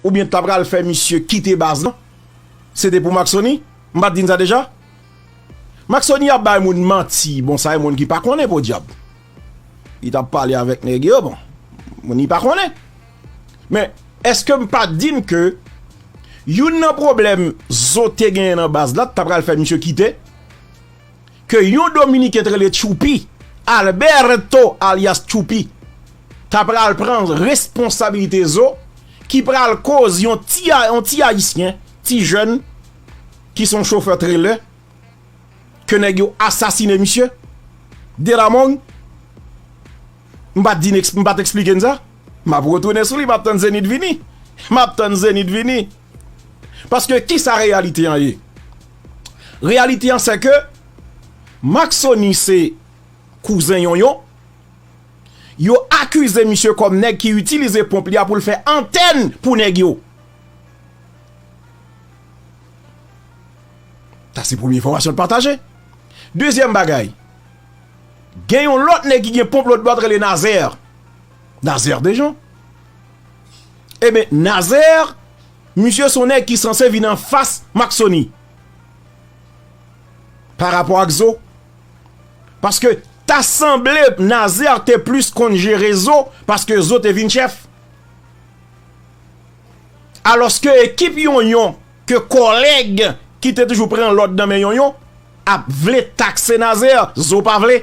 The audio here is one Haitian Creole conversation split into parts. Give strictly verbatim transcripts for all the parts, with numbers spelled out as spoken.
oubyen ta pral fè misye kite baz lan, se te pou Maxoni? M pa t di n sa deja? Maxoni ap bay moun manti. Bon, sa e moun ki pa konnen, podyab. Li t ap pale avèk nèg yo, bon, moun li pa konnen. Men, èske m pa t di n ke youn nan pwoblèm Zo te genyen nan baz la, ta pral fè misye kite? Ke yon Dominiken te rele Tchoupi, Alberto alyas Tchoupi, ta pral pran responsabilite Zo, ki pral koz yon ti, a- yon ti Ayisyen, ti jèn, ki se yon chofè trelè, ke nèg yo asasine misye. Delamong, m pa t di n eks- m pa t eksplike n sa? M ap retounen sou li, m ap tann Zenith vini. M ap tann Zenith vini. Paske kisa reyalite an ye? Reyalite an se ke Maxoni se kouzen Yonyon. Yo akize misye kòm nèg ki itilize ponp li a pou l fè antèn pou nèg yo. Sa se premye enfòmasyon l pataje. Dezyèm bagay, gen yon lòt nèg ki gen ponp lòt bò, t rele Nazè. Nazè Dejan. Ebyen, Nazè, misye se yon nèg ki sanse vin anfas Maxoni. Pa rapò ak Zo. Paske ta sanble Nazè te plis konn jere Zo, paske Zo te vin chèf. Alòske ekip Yonyon, ke kòlèg ki te toujou pran lòd nan men Yonyon, ap vle takse Nazè, Zo pa vle.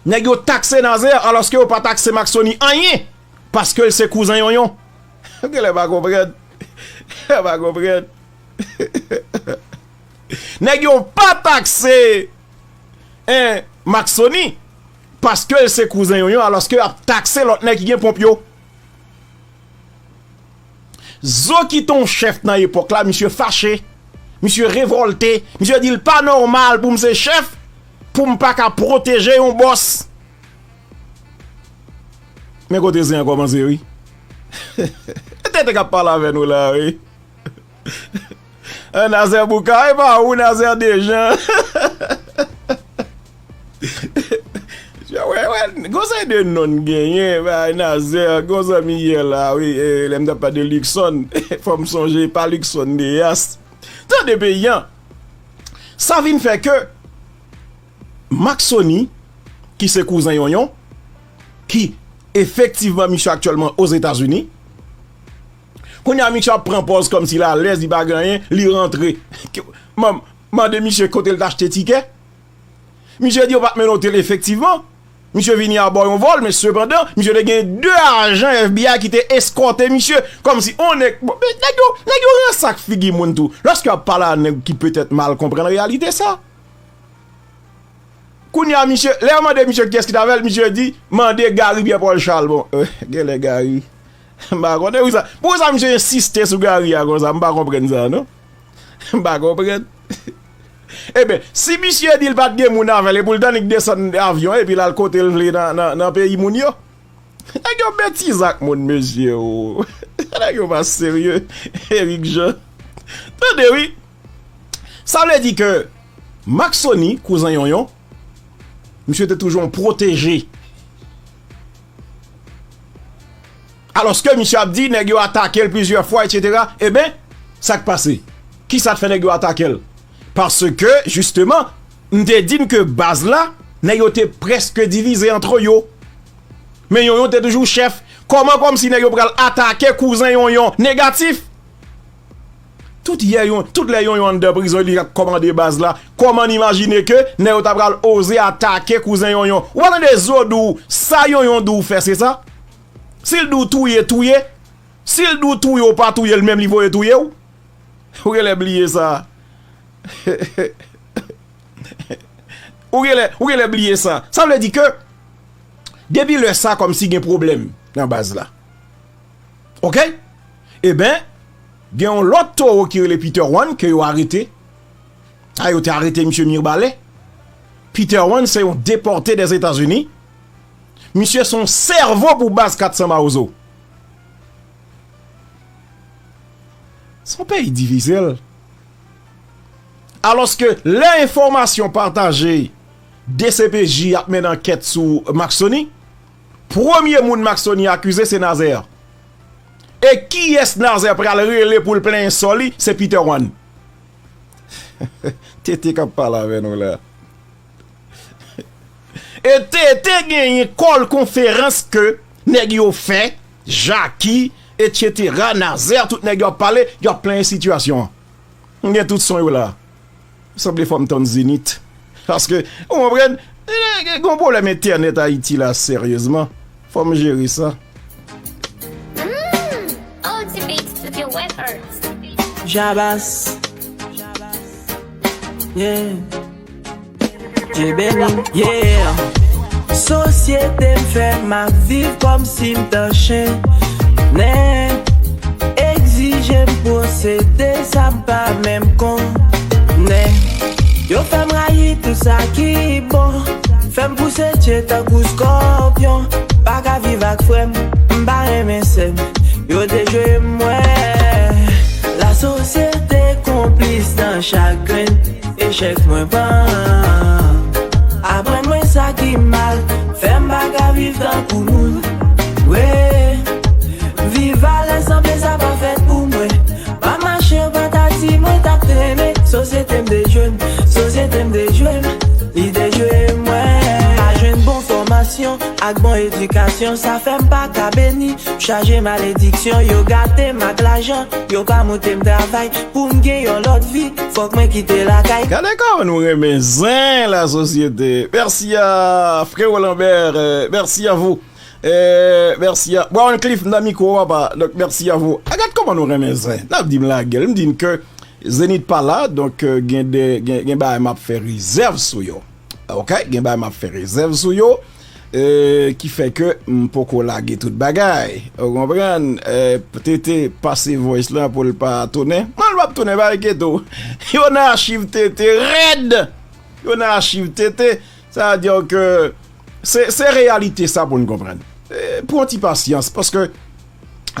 Nèg yo takse Nazè, alòske yo pa takse Maxoni anyen, paske l se kouzen Yonyon. Genlè pa konprann. Genlè pa konprann. Nèg yo pa takse, en, Maxoni, paske l se kouzen Yonyon, alòske y ap takse lòt nèg ki gen ponp yo. Zo ki te yon chèf nan epòk la, misye fache, misye revòlte, misye di l pa nòmal pou m se chèf, pou m pa ka pwoteje yon bòs. Men kote zen an kòmanse, wi. Tenten k ap pale avè nou la, wi. An, Nazè Bouka, e pa ou, Nazè Dejan. Wè, wè, gon seri de non n genyen, bay Nazè, gon zanmi yè la, wi, e, lè m t ap pale de Luckson, fò m sonje, pa Luckson Deyas. Tande peyi an. Sa vin fè ke Maxoni, ki se kouzen Yonyon, ki efektivman misye aktyèlman Ozetazini, kounye a misye ap pran pòz kòmsi l alèz, li pa gen anyen, li rantre. Man, mande misye kote l t achte tikè. Misye di yo pa t menote l efektivman. Misye vini abò yon vòl, men sepandan, misye te gen de ajan F B I ki te eskòte misye, kòmsi on nèg, bon, men nèg yo, nèg yo ransak figi moun tou. Lòske y ap pale a nèg ki petèt mal konprann reyalite sa. Kounye a, misye, lè yo mande misye kiyès ki t avè l, misye di, mande Gary Pierre Paul Charles. Bon, genlè Gary. M pa konnen poukisa, poukisa misye ensiste sou Gary a konsa, m pa konprann sa, non. M pa konprann. Ebyen, si misye di l pa t gen moun avè l, e pou l t annik desann avyon, epi l al kote l vle nan, nan, nan peyi moun yo. Nèg yo betize ak moun, mesye, o. Nèg yo pa serye. Eric Jean. Tande, wi. Sa vle di ke Maxoni, kouzen Yonyon, misye te toujou yon pwoteje. Alòske misye ap di nèg yo atake l plizyè fwa, etsetera. Ebyen, sa k pase? Kisa t fè nèg yo atake l? Paske, jisteman, m te di n ke baz la, nèg yo te prèske divize antre yo. Men Yonyon te toujou chèf. Kòman kòmsi nèg yo pral atake kouzen Yonyon? Negatif! Tout yè yon, tout lè Yonyon anndan prizon, li ap kòmande baz la. Kòman n imajine ke nèg yo ta pral oze atake kouzen Yonyon? Ou pa tande Zo di w, sa Yonyon di w fè, se sa? Si l di w touye, touye. Si l di w touye, ou pa touye, l menm li voye touye w. Ou genlè bliye sa. Ou genlè, ou genlè bliye sa. Sa vle di ke, depi lè sa, kòmsi gen pwoblèm nan baz la. Oke? Ebyen, gen yon lòt towo ki rele Peter Wan ke yo arete. A, yo te arete misye Mibalè. Peter Wan se yon depòte Dèzetazini. Misye se yon sèvo pou baz kat san Mawozo. Se yon peyi difisil. Alòske lè enfòmasyon pataje, D C P J ap mennen ankèt sou Maxoni, premye moun Maxoni akize se Nazer. E kiyès Nazer pral rele pou l plenyen sò li? Se Peter One. Tete k ap pale avè nou la. E Tete genyen kòl konferans ke nèg yo fè, Jaki, etsetera, Nazer, tout nèg yo ap pale, yo ap plenyen sitiyasyon an. M gen tout son yo la. Sanble fò m tann Zenith. Paske, ou konprann, eh, gen yon pwoblèm entènèt Ayiti la, seryezman. Fò m jere sa. Mm, Ultimate Studio Records. Jabas. Yeah. Dye beni, yeah. Sosyete m fè m ap viv kòmsi m t an chen. Nèg egzije m pwosede sa m pa menm konnen. Yo fè m rayi tout sa ki bon. Fè m pouse tye tankou skòpyon. Pa ka viv ak frè m, m pa renmen sè m. Yo dejwe m, wè. Lasosyete konplis nan chak grenn echèk mwen pran. Aprann mwen sa ki mal, fè m pa ka viv tankou moun. Wi, viv alèz sanble sa pa fèt pou mwen. Pa mache, pa ta di mwen t ap trennen. Sosyete m dejwe m, sosyete m dejwe m, li dejwe mwen. Pa jwenn bon fòmasyon ak bon edikasyon, sa fè m pa ka beni. M chaje malediksyon, yo gate m ak lajan, yo pa montre m travay. Pou m gen yon lòt vi, fòk mwen kite lakay. Gade kòman nou renmen zen lasosyete. Mèsi a Frero Lambert, euh, merci à vous. Euh, mèsi a Brown Cliff nan mikwo papa. Donk mèsi a vous. A gad kòman nou renmen zen. N ap di m lagèl, m di n ke Zenith pa la, donk euh, gen de gen, gen bagay m ap fè rezèv sou yo. Ok, gen bagay m ap fè rezèv sou yo. Euh, ki fè ke m poko lage tout bagay. Ou konprann? Euh, Tete pase voice la pou l pa tounen. Mwen l p ap tounen, pa enkyete w. Yo nan achiv Tete rèd. Yo nan achiv Tete. Sa vle di ke se se reyalite sa pou n konprann. Eh, pran ti pasyans, paske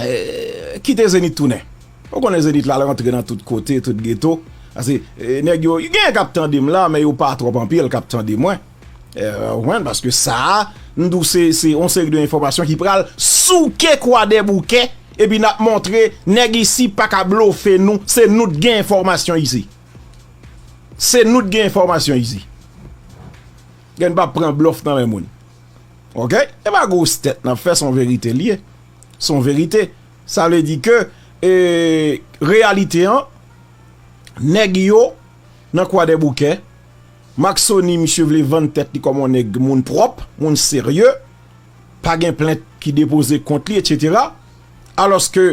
eh, kite Zenith tounen. Ou konnen Zenith la, l rantre nan tout kote, tout geto. Paske eh, nèg yo, gen k ap tande m la, men yo pa twòp anpil k ap tande mwen. Eh, ou konprann? Paske sa a, m di w se se yon seri de enfòmasyon ki pral souke Kwadèboukè, epi n ap montre nèg isi pa ka blofe nou, se nou t gen enfòmasyon isi. Se nou t gen enfòmasyon isi. Gen pa pran blòf nan men moun. Ok? E pa gwos tèt n ap fè, se yon verite l ye. Se yon verite. Sa vle di ke e, reyalite an, nèg yo nan Kwadèboukè, Maksoni, misye vle vann tèt li kòm yon nèg moun pwòp, moun serye, pa gen plent ki depoze kont li, etsetera. Alòske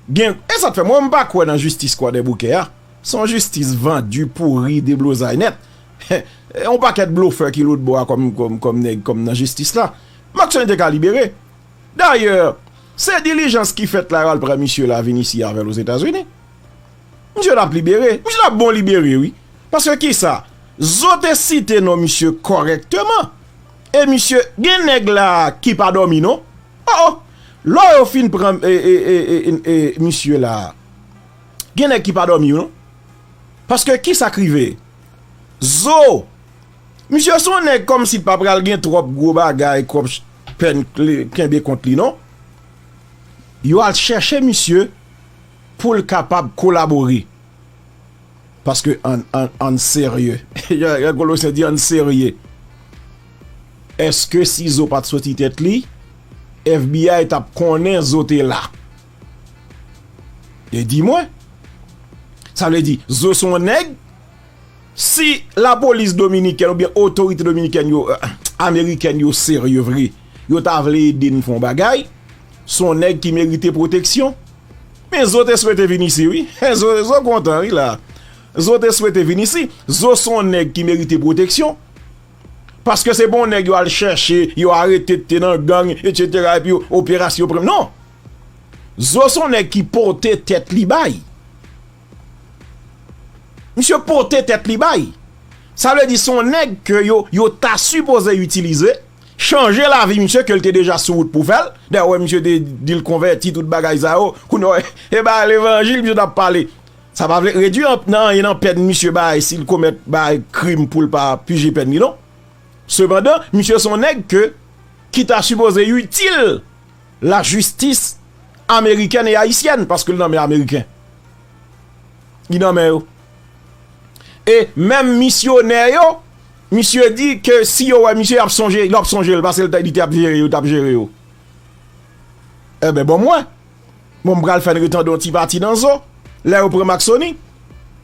gen, e sa k fè mwen, m pa kwè nan jistis Kwadèboukè a. Se yon jistis vandi, pouri, deblozay nèt. Yon pakèt blofè ki lòtbò a kòm, kòm, kòm nèg, kòm nan jistis la. Maksoni te ka libere. Dayè, se dilijans ki fèt la, yo al pran misye la vin isi avè l Ozetazini. Misye t ap libere. Misye t ap bon libere, wi. Paske kisa? Zo te site non misye kòrèkteman. E misye, gen nèg la ki pa dòmi non. Oh, oh. Lò yo fin pran e, e, e, e, e, e, misye la, gen nèg ki pa dòmi non. Paske kisa k rive? Zo! Misye se yon nèg kòmsi pa pral gen twòp gwo bagay, twòp pèn kenbe kont li non. Yo al chèche misye pou l kapab kolabore. Paske ann ann ann serye. Jan Kolosyen di ann serye. Èske si Zo pa t soti tèt li, FBI t ap konnen Zo te la? E di mwen. Sa vle di, Zo se yon nèg, si lapolis dominikèn oubyen otorite dominikèn yo, euh, amerikèn yo serye vre, yo ta vle ede n fè yon bagay, se yon nèg ki merite pwoteksyon. Men Zo te swete vin isi, wi. Zo, Zo kontan, wi, la. Zo te swete vin isi. Zo se yon nèg ki merite pwoteksyon. Paske se pa yon nèg yo al chèche, yo arete, te nan gang, etsetera, epi yo operasyon pran. Non! Zo se yon nèg ki pote tèt li bay. Misye pote tèt li bay. Sa vle di se yon nèg ke yo, yo ta sipoze itilize, chanje lavi misye ke l te deja sou wout pou fè l. Dayè, w wè misye te di l konvèti, tout bagay sa yo. Kounye a, e ba levanjil misye t ap pale. Sa pa vle redui an- nan anyen nan pèn misye bay si l komèt bay krim pou l pa pije pèn li non. Sepandan, misye se yon nèg ke ki ta sipoze itil lajistis américaine et haïtienne, paske l nan men ameriken. Li nan men yo. E menm misyonè yo, misye di ke si yo wè misye, y ap sonje, y ap sonje l, paske l te, li te ap jere yo, t ap jere yo. Enben, bon, mwen, bon, m pral fè n retande yon ti pati nan zo, lè yo pran Maxoni.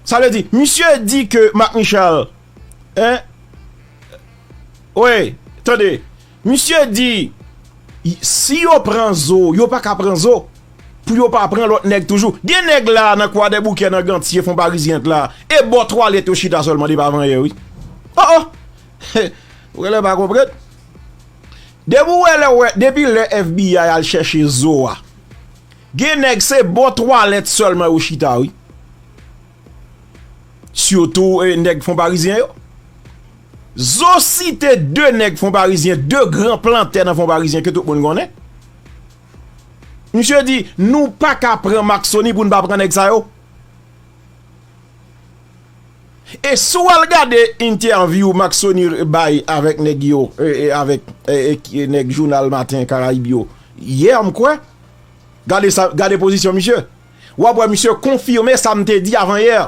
Sa vle di, misye di ke Marc Michel, en, wi, tande, misye di, si yo pran zo, yo pa ka pran zo, pou yo pa pran lòt nèg toujou. Gen nèg la nan Kwadèboukè, nan Gantye, Fonparizyen la, e bò twalèt yo chita sèlman, depi avanyè, wi. Oh, oh! Ou genlè pa konprann? Depi w wè lè, wè, depi lè F B I al chèche zo a, gen nèg se bò twalèt sèlman yo chita, wi. Sitou, eh, nèg Fonparizyen yo. Zo site de nèg Fonparizyen, de gran plantè nan Fonparizyen ke tout moun konnen. Misye di, nou pa ka pran Maxoni pou n pa pran nèg sa yo. E si w al gade entèvyou Maxoni bay avèk nèg yo, e, e, avèk, e, e, nèg jounal Maten Karayib yo, yè, m kwè, gade sa, gade pozisyon misye. W ap wè misye konfime sa m te di avanyè.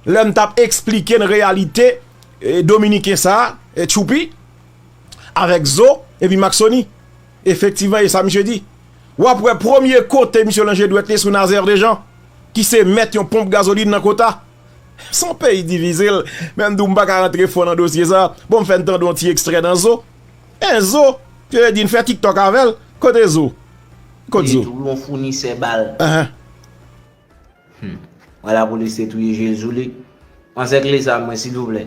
Lè m t ap eksplike n reyalite, e, dominiken sa a, e, Tchoupi, avèk Zo, epi Maxoni. Efektivman, e sa misye di. W ap wè premye kote misye lonje dwèt li sou Nazaire Dejean, ki se mèt yon ponp gazolin nan Kota. Se yon peyi difisil, men m di w m pa ka rantre fon nan dosye sa. Bon, m fè n tande yon ti ekstrè nan Zo. En Zo, ke yo di n fè TikTok avè l. Kote Zo? Kote Zo? Li tou yon founisè bal. Ahan. Hmm. Wè lapolis te touye Jezi li. Ansèkle sa mwen, silvouplè.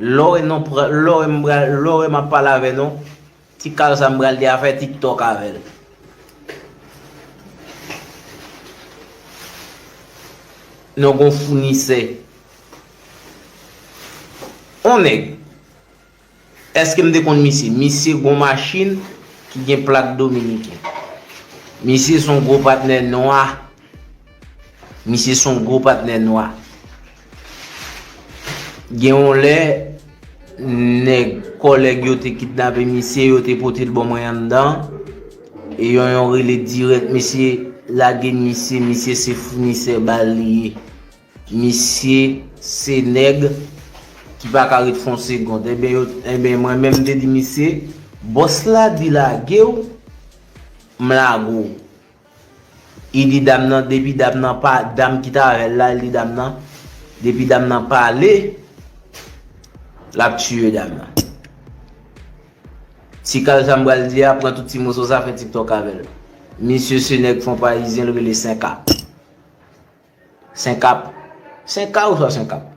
Lè w wè non pran, lè w wè m pral, lè w wè m ap pale avè nou, ti kal sa m pral di a fè TikTok avè l. Nou gon founisè. On nèg. Èske m te konn misye? Misye gon machin ki gen plak dominiken. Misye se yon gwo patnè nwa. Misye se yon gwo patnè nwa. Gen yon lè, nèg, kòlèg yo te kidnape misye, yo te pote l ban mwen anndan. E yon, yon rele dirèk, misye lage misye, misye se founisè bal li ye. Misye se nèg ki pa ka ret fè yon segond. Enben, yo, enben, mwen menm, m te di misye, bòs la di lage w, m lage w. Li di dam nan, depi dam nan pa, dam ki t avè l la, li di dam nan, depi dam nan pale, l ap tiye dam nan. Ti kal sa m pral di a, pran tout ti moso sa, fè TikTok avè l. Misye se nèg Fonparizyen, l rele Senkap. Senkap. Senkap ou swa Senkap?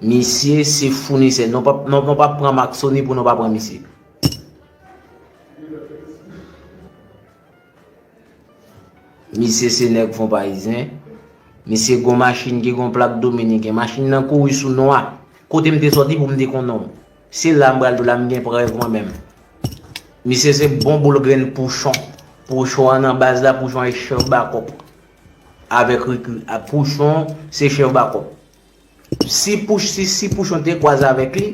Misye se founisè. Nou p ap, nou, nou p ap pran Maxoni pou nou pa pran misye. Misye se nèg Fonparizyen. Misye gon machin ki gon plak dominiken. Machin nan kouri sou non a. Kote m te sòti pou m te konn non? Se la m pral di w la, m gen prèv mwen menm. Misye se bon boul grenn pouchon. Pouchon an nan baz la, pouchon an e chèf bakòp. Avèk Ricky, a pouchon, se chèf bakòp. Si pouch, si, si pouchon te kwaze avèk li,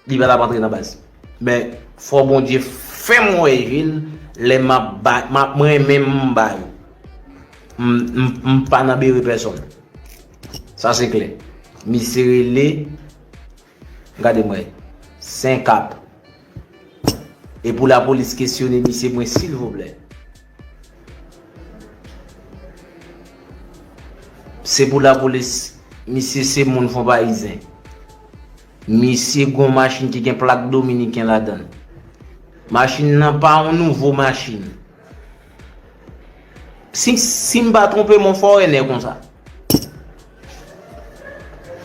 li pa t ap antre nan baz. Men, fò Bondye fè m wè je l, lè m ap ba, m ap, mwen menm m ba yo. M, m, m pa nan bere pèsonn. Sa se klè. Misye rele, gade mwen, Senkap. E pou lapolis kesyone misye mwen, silvouplè. Se pou lapolis, misye se moun Fonparizyen. Misye gon machin ki gen plak dominiken ladan l. Machin nan pa yon nouvo machin. Si, si m pa twonpe m, yon fòrenè konsa.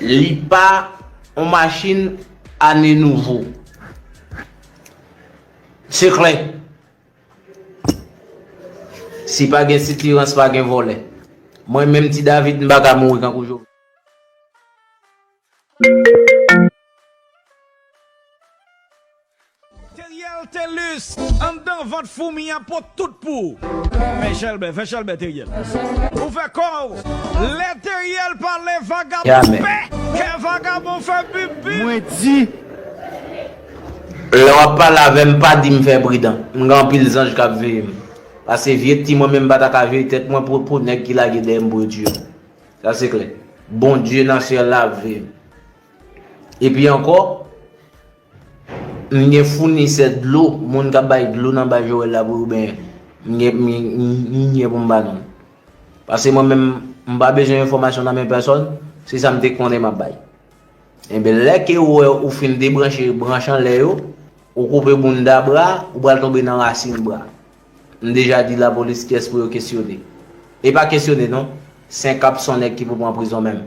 Li pa yon machin ane nouvo. Se klè. Si pa gen sitirans, pa gen vòlè. Mwen menm, Ti David, m pa ka mouri kankou Jovenel. Teriel Telus, anndan vant foumi an pot tout pou ou. Fè chèlbè, fè chèlbè, Teriel. Ou fè kò w. Lè Teriel pale, vagabon pè. Kè vagabon fè bip bip. Mwen di, lè w ap pale avè m, pa di m fè pridan. M gen anpil zanj k ap veye m. Ase vye ti mwen menm pa ta ka veye tèt mwen pou, pou nèg ki lage dèyè m pou yo tiye m. Sa se klè. Bondye nan syèl la ap veye m. Epi ankò, m gen founisè dlo, moun k ap bay dlo nan bay Joel la pou yo benyen. M gen, m, m, m gen pou m ba non l. Paske mwen menm, m pa bezwen enfòmasyon nan men pèsòn, se sa m te konnen m ap bay. Enben, lè ke ou wè ou fin debranche branch anlè yo, ou koupe bounda bra, ou pral tonbe nan rasin bra. M deja di lapolis kiyès pou yo kesyone. E pa kesyone non, Senkap se yon nèg ki pou pran prizon menm.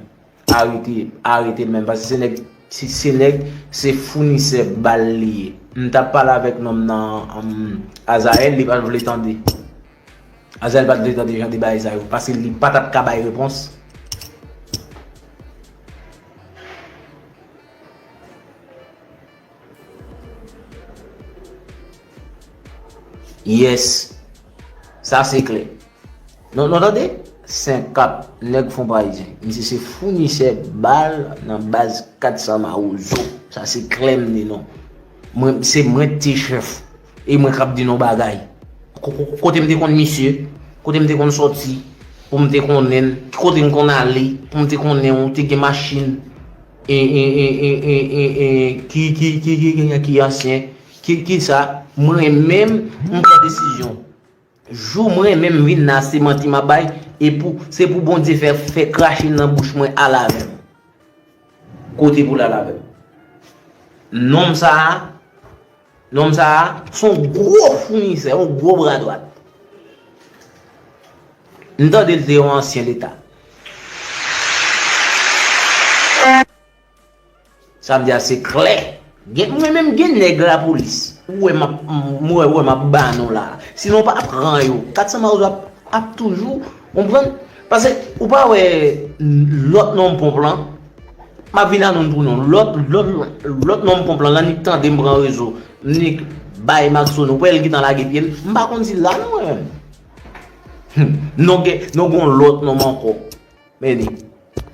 Arete, arete l menm. Paske se nèg, se, se nèg, se founisè bal li ye. M t ap pale avèk nonm nan, um, Azayèl, li pa t vle tande. Azayèl pa t vle tande jan de bagay sa yo, paske li pa t ap ka bay repons. Yes. Sa se klè. Non, non, tande? Senkap, nèg fon parizyen. Misye se founisè bal nan baz kat san Mawozo. Sa se klè m di non. Mwen, se mwen ki te chèf. E mwen k ap di nou bagay. Ko-, ko-, kote m te konn misye, kote m te konn sòti, pou m te konnen l, ki kote m konn ale, pou m te konnen ou te gen machin, e, e, e, e, e, e, e, ki, ki, ki, ki, ki, ki ansyen, ki, ki sa, mwen menm, m pran desizyon. Jou mwen menm vin la, se manti m ap bay, e pou, se pou Bondye fè, fè krache nan bouch mwen al avè m. Kote pou l al avè m. Nonm sa a, nonm sa a, se yon gwo founisè, yon gwo bra dwat. M tande l se yon ansyen Leta. Sa m di a se klè. Gen, mwen menm gen nèg lapolis. Ou wè m ap, m wè, wè m ap ba nou la. Sinon pa pran yo. Kat san Mawozo ap, ap toujou, konprann? Paske ou pa wè lòt nonm ponp lan. M ap vin anonn pou nou. Lòt, lòt, lòt nonm ponp lan, l annik tande m pran rezo. M nik bay Maxone. Ou wè l gentan lage pye l. M pa konn si l la non mwen menm. Hmm. Nou gen, nou gen yon lòt nonm ankò. Men li.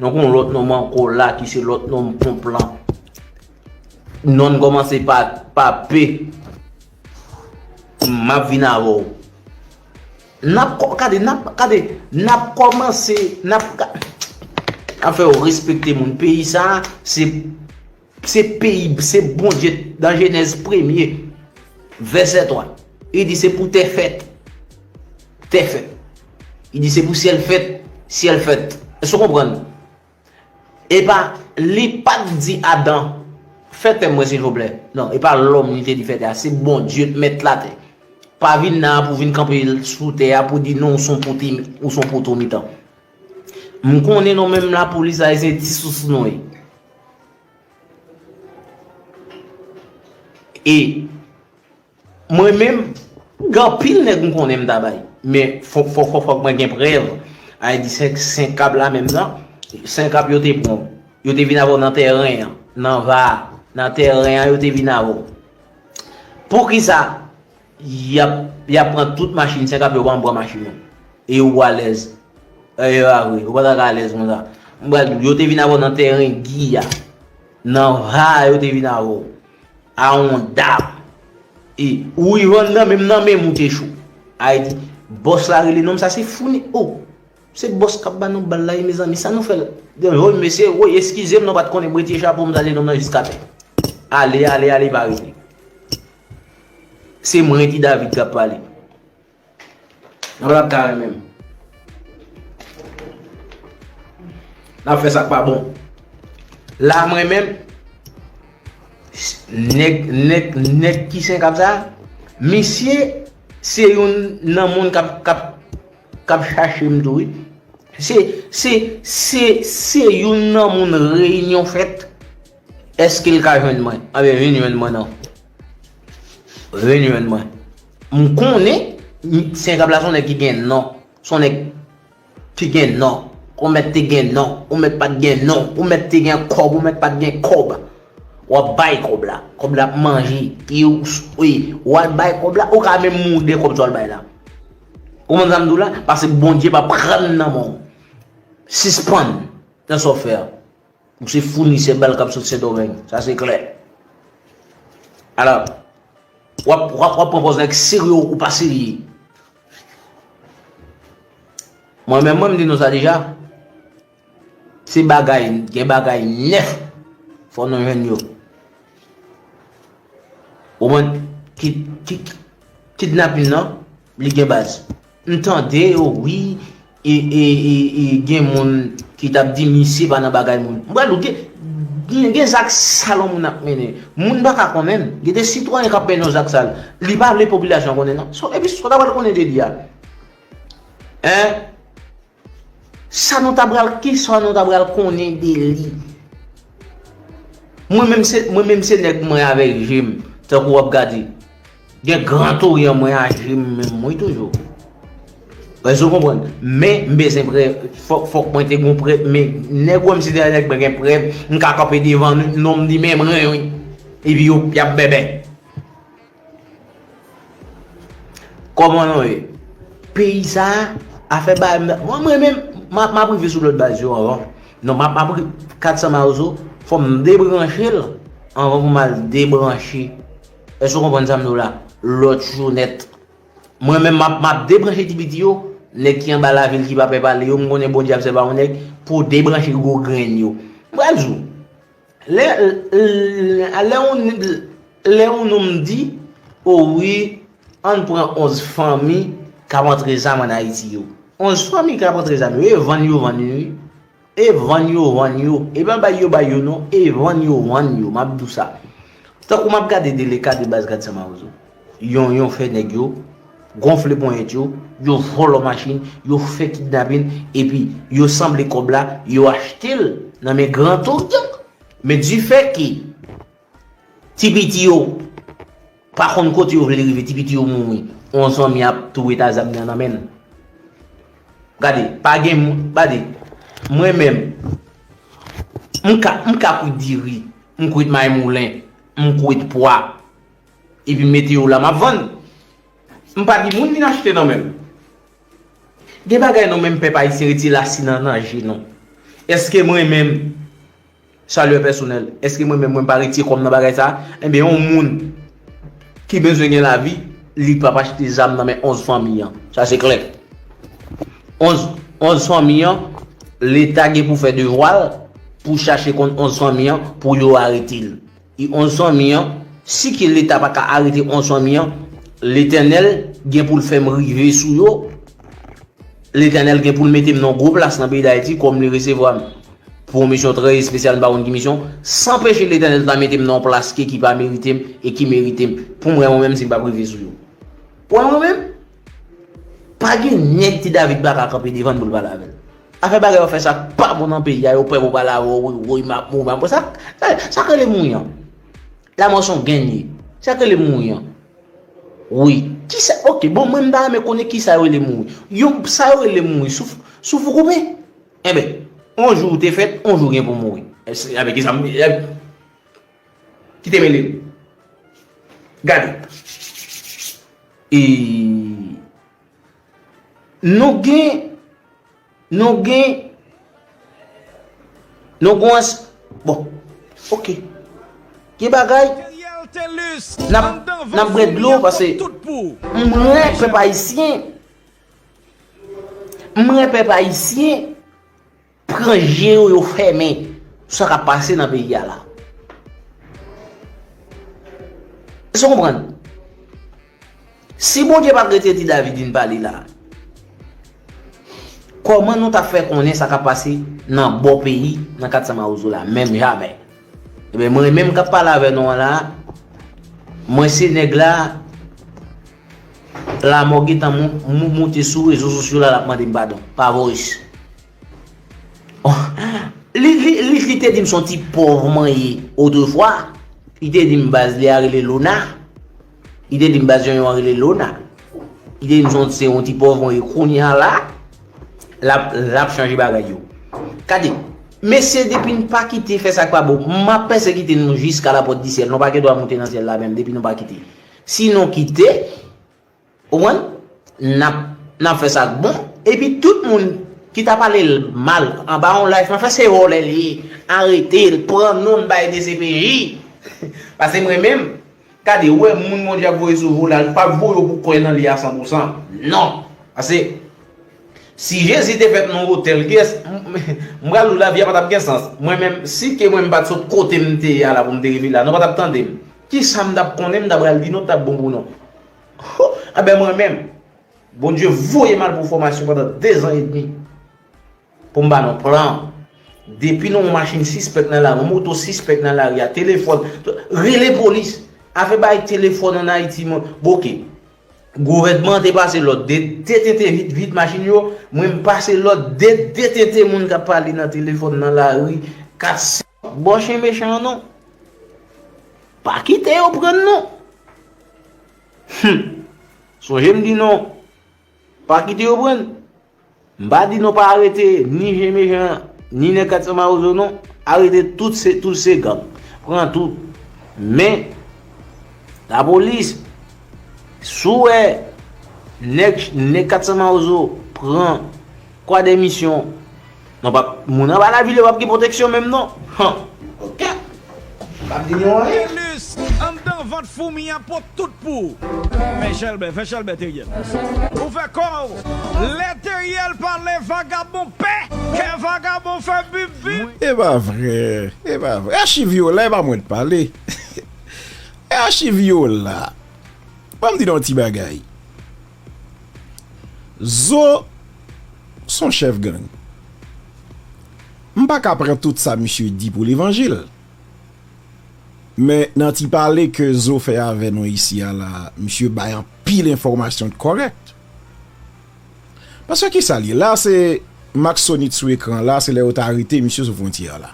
Nou gen yon lòt nonm ankò la ki se lòt nonm ponp lan. Non l kòmanse pa, pa P. M ap vin avè w. N ap kò-, gade, n ap, gade, n ap kòmanse, n ap ka-, n ap fè yo respekte moun. Peyi sa a, se, se peyi, se Bondye, nan Jenèz premye, vèsè twa. Li di se pou tè fèt. Tè fèt. Li di se pou syèl fèt, syèl fèt. Èske w konprann? E pa, li pa t di Adan, fè tè mwen silvouplè. Non, e pa lòm li te di fè tè a, se Bondye mèt latè. Pa vin la pou vin kanpe sou tè a pou di non, ou se yon poto, ou se yon poto mitan. M konnen nou menm lapolis la, se ti sous nou ye. E Mwen menm, gen anpil nèg m konnen m ta bay. Men fò, fò, fò, fòk mwen gen prèv. Ay di Sen-, Senkap la menm nan. Senkap yo te pran w. Yo te vin avè w nan tèren an. Nan va a. Nan tèren an, yo te vin avè w. Poukisa y ap, y ap pran tout machin Senkap yo pa pran machin yo? E yo alèz. E yo avre. Yo pa ta ka alèz konsa. M pral di w, yo te vin avè w nan tèren Guy a. Nan va a, yo te vin avè w. A yon dam. E, ou rive nan menm, nan menm ou te cho. Ay di, bòs la rele nonm sa se Founi. O, se bòs k ap ba nou bal la, wi, mezanmi, sa nou fè la? Wi, mesye, wi, eskize m, nou pa t konnen, m retire chapo m, salye nonm nan jiskatè. Ale, ale, ale, pa rete. Se mwen ki David k ap pale. N ap la kare menm. N ap fè sa k pa bon. La mwen menm, nèg, nèg, nèg ki Senkap sa, misye se youn nan moun k ap, k ap, k ap chache m tou, wi. Se, se, se, se youn nan moun reyinyon fèt. Èske l ka jwenn mwen? Anben, vin jwenn mwen non. Vin jwenn mwen. M konnen, Senkap la se yon nèg ki gen non. Se yon nèg ki gen non. Ou mèt te gen non. Ou mèt pa t gen non. Ou mèt te gen kòb. Ou mèt pa t gen kòb. W ap bay kòb la. Kòb la ap manje. E w, wi, w al bay kòb la. Ou ka menm mouri de kòb sa w al bay la. Ou konprann sa m di w la? Paske Bondye p ap pran l nan men w. Sispann nan sa w fè a. Ou se founisè bal k ap sot Sendomeng. Sa se klè. Alò, w ap, w ap, w ap pran pòz nèg serye, ou pa serye. Mwen menm, mwen, m di nou sa deja. Se bagay, gen bagay nèf. Fò nou jwenn yo. Ou konprann? Ki, ki, kidnapin nan, li gen baz. M tande yo, wi, e, e, e, e gen moun ki t ap di misye pa nan bagay moun. M pral di w, gen, gen, gen zak sal yon moun ap mennen. Moun pa ka konnen l. Gen de sitwayen k ap mennen yon zak sal. Li pa vle popilasyon konnen, non. So, epi, sa w ta pral konnen de li a? Hein? Sa nou ta pral, kisa nou ta pral konnen de li? Mwen menm se, mwen menm se nèg mwen avèk je m, tankou w ap gade. Gen Gran Toryan mwen a je m menm wi toujou. Èske w konprann? Men, m bezwen prèv, fòk, fòk mwen te gon prèv, men nèg wè m se te nèg mwen gen prèv, m ka kanpe devan non m di men mwen wi. Epi yo, y ap bèbè. Kòman nou ye? Peyi sa a, afè ba, mwen, mwen menm, m ap, m ap rive sou lòt baz yo anvan. Non, m ap, m ap ri-, kat san Mawozo, fò m debranche l anvan pou m al debranche. Èske w konprann sa m di w la? Lòt jou nèt. Mwen menm, m ap, m ap debranche ti piti yo, nèg ki anba lavil ki pa pè pale yo, m konnen Bondye ap sèvi a yon nèg pou debranche gwo grenn yo. M pral di w, Lè, lè, lè yon, lè yon nonm di, o wi, ann pran onz fanmi k ap antre zam ann Ayiti yo. Onz fanmi k ap antre zam yo, e vann yo vann yo, wi. E vann yo vann yo. E pa bay yo bay yo, non. E vann yo vann yo. M ap di w sa. Tankou m ap gade de le ka de baz Gad Sa Mawozo. Yon, yon fè nèg yo gonfle ponyèt yo, yo vòlò machin, yo fè kidnapin, epi yo sanble kòb la, yo achte l nan men Gran Toryan. Men difè ke ti piti yo pa konn kote yo vle rive, ti piti yo mouri, yon zanmi ap tou ret a zam nan nan men l. Gade, pa gen moun, gade, mwen menm, m ka, m ka kwit diri, m kwit maymoulen, m kwit pwa, epi m mete yo la, m ap vann. M pa di moun vin achte nan men m. Gen bagay nou menm pèp ayisyen retire lasin nan, nan je nou. Èske mwen menm, Salut pèsonèl. Èske mwen menm mwen pa retire kò m nan bagay sa? Enben, yon moun ki bezwen gen lavi, li p ap achte zam nan men onz fanmi an. Sa se klè. Onz, onz fanmi an, Leta gen pou fè devwa l pou chache konn onz fanmi an pou yo arete l. E onz fanmi an, si ke Leta pa ka arete onz fanmi an, Letènèl gen pou l fè m rive sou yo. Letènèl gen pou l mete m nan yon gwo plas nan peyi Dayiti, kòm li resevwa m pou yon misyon trè espesyal, m pa konn ki misyon, san peche Letènèl ta mete m nan yon plas ke ki pa merite m e ki merite m. Pou mwen, mwen menm, si m p ap rive sou yo. Pou mwen menm, pa gen nèg Ti David pa ka kanpe devan l pou l pale avè l. Afè bagay yo fè sa k pa bon nan peyi a, yo pè pou pale avè w, woy, woy, m ap mouri, m ap, sa, sa, sa k rele mouri an? Lanmò se yon grenn li ye. Sa k rele mouri an? Wi. Kisa, oke, bon, mwen m ta renmen konnen kisa yo rele mouri. Yon, sa yo rele mouri, souf, souf ou koupe. Enben, yon jou ou te fèt, yon jou gen pou mouri. Enben, kisa m, enben, kite mele m. Gade. E, nou gen, nou gen, nou gen, bon, oke. Gen bagay, n ap, n ap bwè dlo, paske m renmen pèp ayisyen. M renmen pèp ayisyen. Pran je yo, yo fèmen sou sa k ap pase nan peyi a la. Èske w konprann? Si Bondye pa t retire Ti David vin pale la, kòman nou t ap fè konnen sa k ap pase nan bò peyi, nan Kat San Mawozo la? Menm jamè. Ebyen, mwen menm k ap pale avè nou an la, mwen se nèg la, Lamò gentan mou-, mou-, moute sou rezo sosyo la, l ap mande m padon pa voice. Li, li, li, li te di m se yon ti pòv mwen ye otrefwa. Li te di m baz li a rele Lona. Li te di m baz Yonyon an rele Lona. Li te di m se yon, se yon ti pòv mwen ye. Kounye a la, l ap, l ap chanje bagay yo. Gade, mesye, depi n pa kite fè sa k pa bon, m ap pèsekite nou jiska lapòt di syèl. Nou pa gen dwa moute nan syèl la menm, depi nou pa kite. Si nou kite, ou konprann? N ap, n ap fè sa k bon. Epi tout moun ki ta pale l mal anba yon live, m ap fè se vòlè l ye. Arete l, pran non l bay D C P J. Paske mwen menm, gade, ou wè moun Bondye ap voye sou ou la, li p ap voye w pou kwè nan li a san pou san. Non. Paske Si Jezi te fèt nan otèl, kiyès, m, m, m pral di w lavi a pa t ap gen sans. Mwen menm, si ke mwen m pa t sot kote m te ye a la pou m te rive la, nou pa t ap tande m. Kisa m t ap konnen, m ta pral di nou t ap bon pou nou. Ho! Enben mwen menm, Bondye voye m al pou fòmasyon pandan dezan edmi. Pou m ba nou plan. Depi nou wè yon machin sispèk nan lari, yon moto sispèk nan lari a, telefòn, rele polis. Afè bay telefòn ann Ayiti, mwen, boke. Gouvènman an te pase lòd de detente vit, vit machin yo, mwen m pase lòd de detente moun k ap pale nan telefòn nan lari, kat san. Bò chen mechan an non. Pa kite yo pran n non. Hum. Sonje m di nou, pa kite yo pran n. M pa di nou pa arete ni Jen Mechan, ni nèg kat san mawozo non. Arete tout se, tout se gang. Pran tout. Men, lapolis, si w wè nèg, nèg kat san mawozo pran kwa de misyon, non, pa, moun anba lavil yo p ap gen pwoteksyon menm non. Han. Oke. M p ap di nou anyen. Venus, anndan vant foumi a pot tout pou ou. Fè chèlbè, fè chèlbè, Teriel. Ou fè kò w. Lè Teriel pale, vagabon pè. Kè vagabon fè bip bip. E pa vre. E pa vre. Achiv yo la, e pa mwen t pale. E achiv yo la. Ban m di nou yon ti bagay. Zo s on chèf gang. M pa ka pran tout sa misye di pou levanjil. Men nan ti pale ke Zo fè avè nou isi a la, misye bay anpil enfòmasyon k kòrèk. Paske kisa l ye? La se Maxonite sou ekran la, se lè yo t arete misye sou fwontyè a la.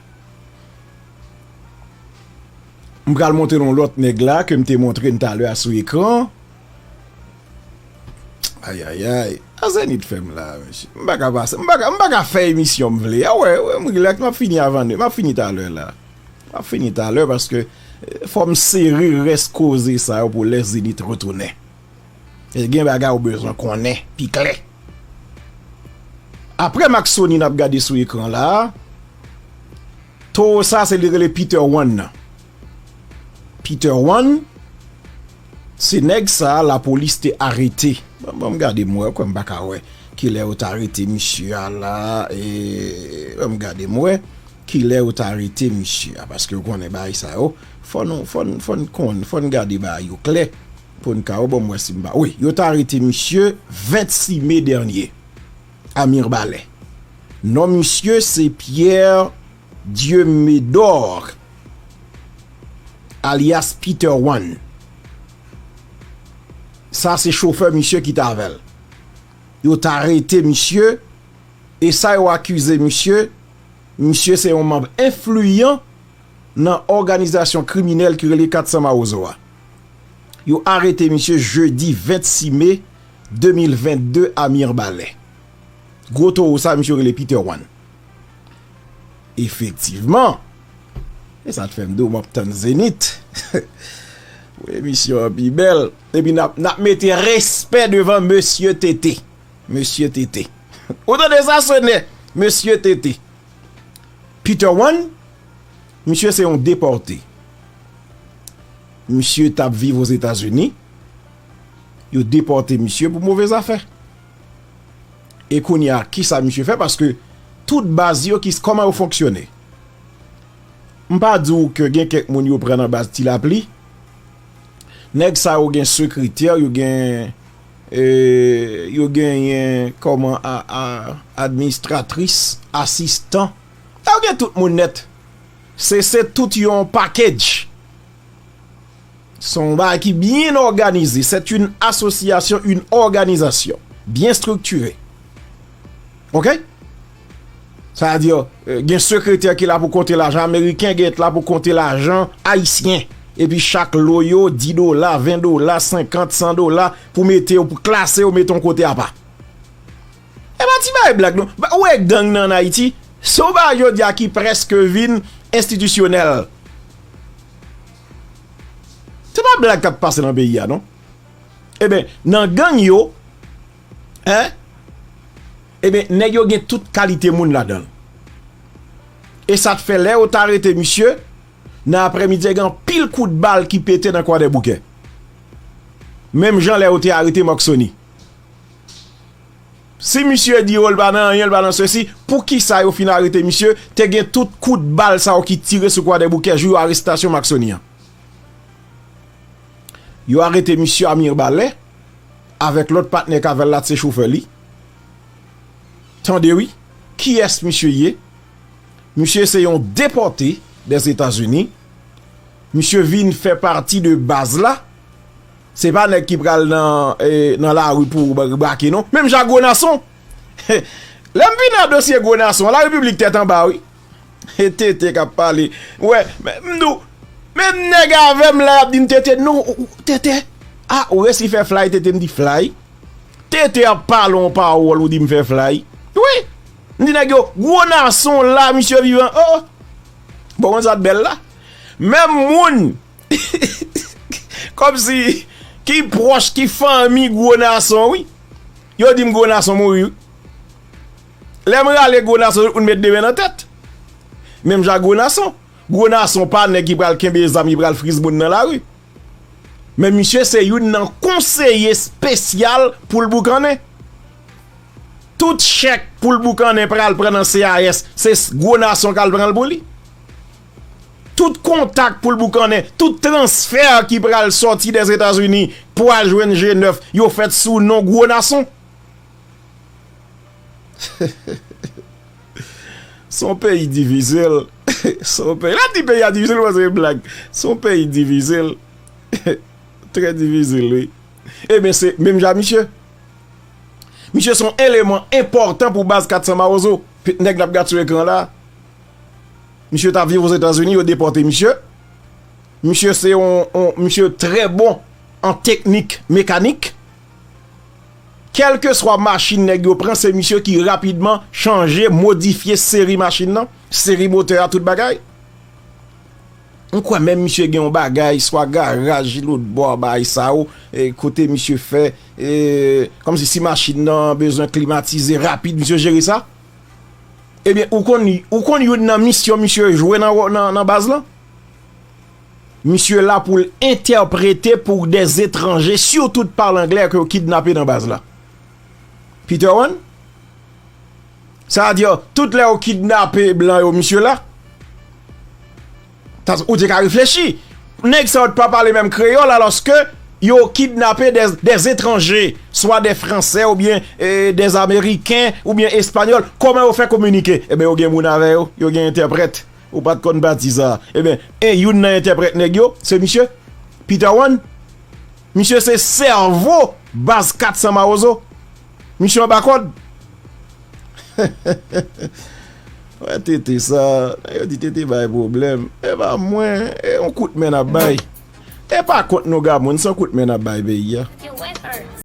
M pral montre nou lòt nèg la ke m te montre n talè a sou ekran. Ayayay. A Zenith fè m la, mesye. M pa ka pase. M pa ka, m pa ka fè emisyon m vle. A wè, wè, m rilaks, m ap fini avan de, m ap fini talè la. M ap fini talè paske, eh, fò m sere rès koze sa yo pou lè Zenith retounen. E gen bagay ou bezwen konnen pi klè. Apre Maxoni n ap gade sou ekran la, towo sa se li rele Peter One nan. Peter One, se nèg sa a lapolis te arete. Ban, ban m gade m wè, kwè m pa ka wè kilè yo t arete misye a la, e, ban m gade m wè kilè yo t arete misye a, paske w konnen bagay sa yo, fò nou, fò n, fò n konn, fò n gade bagay yo klè, pou n ka wè, ban m wè si m pa, wi, yo t arete misye vennsis me dènye. A Mibalè. Non misye se Pierre Dieumédor, alyas Peter One. Sa se chofè misye ki t avè l. Yo t arete misye, e sa yo akize misye, misye se yon manm enfliyan nan òganizasyon kriminèl ki rele kat san Mawozo a. Yo arete misye jedi vennsis me de mil vennde a Mibalè. Gwo towo sa, misye rele Peter One. Efektivman. E sa t fè m di w m ap tann Zenith. Pou emisyon an pi bèl. Epi n ap, n ap mete respè devan mesye Tete. Mesye Tete. Ou tande sa, Sonè? Mesye Tete. Peter One, misye se yon depòte. Misye t ap viv Ozetazini. Yo depòte misye pou move zafè. E kounye a, kisa misye fè? Paske tout baz yo, ki, kòman yo fonksyone? M pa di w ke gen kèk moun yo pran nan baz Ti Lapli. Nèg sa yo gen sekretè, yo gen, e, yo genyen kòman a, a, administratris, asistan. Yo gen tout moun nèt. Se, se tout yon package. Se yon bagay ki byen òganize. C'est une association, une organisation bien structurée. Oke? Sa vle di, e, gen sekretè ki la pou konte lajan ameriken, gen lòt la pou konte lajan ayisyen. Epi chak lo yo, dis dola, ven dola, senkant, san dola, pou mete yo, pou klase yo, mete yon kote apa. E pa ti bagay blag non. Ba, ou wè gang nan ann Ayiti, se yon bagay jodi a ki prèske vin enstitisyonèl. Se pa blag k ap pase nan peyi a non. Eben, nan gang yo, en, eben, nèg yo gen tout kalite moun ladan l. E sa t fè lè yo t arete misye, nan aprèmidi a gen anpil kout bal ki pete nan Kwadèboukè. Menm jan lè yo te arete Maxoni. Si misye di yo l pa nan anyen, l pa nan sesi, poukisa yo fin arete misye? Te gen tout kout bal sa yo ki tire sou Kwadèboukè jou yo arestasyon Maxoni an. Yo arete misye a Mibalè avèk lòt patnè k avè l la, se chofè li. Tande wi, kiyès misye ye? Misye se yon depòte dèzetazini. Misye vin fè pati de baz la. Se pa nèg ki pral nan, eh, nan lari pou bra-, brake non. Menm jan gwo nason. Lè m vin nan dosye gwo nason, la repiblik tèt anba wi. E Tete k ap pale. Wè, men m di w, menm nèg avè m la y ap di m Tete, non, ou, ou, Tete. Ah, ou resi fè flay, Tete, m di flay. Tete ap pale yon pawòl, ou di m fè flay. Wi. M di nèg yo, gwo nason la, misye vivan. Oh, oh. Bon, konn sa t bèl la. Menm moun, kòmsi, ki pwòch, ki fanmi gwo nason, wi. Yo di m gwo nason mouri, wi. Lè m rale gwo nason, tout moun met de men nan tèt. Menm jan gwo nason. Gwo nason pa nèg ki pral kenbe zam, ki pral friz moun nan lari. Men misye se youn nan konseye espesyal pou l boukannen. Tout chèk pou l boukannen pral pran nan C A S, se s-, gwo nason k al pran l pou li. Tout kontak pou l boukannen, tout transfè ki pral sòti dèzetazini pou al jwenn G nèf, yo fèt sou non gwo nason. Se yon peyi divize l. Se yon peyi. Lè m di peyi a divize l, m panse se blag. Se yon peyi divize l. Trè divize l, wi. Ebyen, se menm jan misye. Misye se yon eleman enpòtan pou baz kat san Mawozo. Nèg n ap gad sou ekran la. Misye t ap viv Ozetazini, yo depòte misye. Misye se yon, yon, misye trè bon an teknik mekanik. Kèlkeswa machin nèg yo pran, se misye ki rapidman chanje, modifye seri machin nan, seri motè a, tout bagay. M kwè menm misye gen yon bagay, swa garaj lòtbò bagay sa yo, e, kote misye fè, e, kòmsi si machin nan bezwen klimatize rapid, misye jere sa. Ebyen, ou konn, ou konn youn nan misyon misye jwe nan, nan, nan baz lan? Misye la pou l entèprete pou dèzetranje, sitou pale anglè ke yo kidnape nan baz la. Peter Wan? Sa vle di, tout lè yo kidnape blan yo, misye la. Sa, ou te ka reflechi. Nèg sa yo t pa pale menm kreyòl, alòske yo kidnape dè, dè etranje, swa dè Fransè oubyen, e, dè Ameriken oubyen Espanyòl. Kòman yo fè kominike? Ebyen, yo gen moun avè yo, yo gen entèprèt. Ou pa t konn pati sa a. Ebyen, e youn nan entèprèt nèg yo, se misye Peter Wan. Misye se sèvo baz kat san Mawozo. Misye anba kòd. Wè Tete sa, yo di Tete bay pwoblèm. E pa mwen, e yon kout men n ap bay. E pa kont nou, Gamoun, se yon kout men n ap bay peyi a.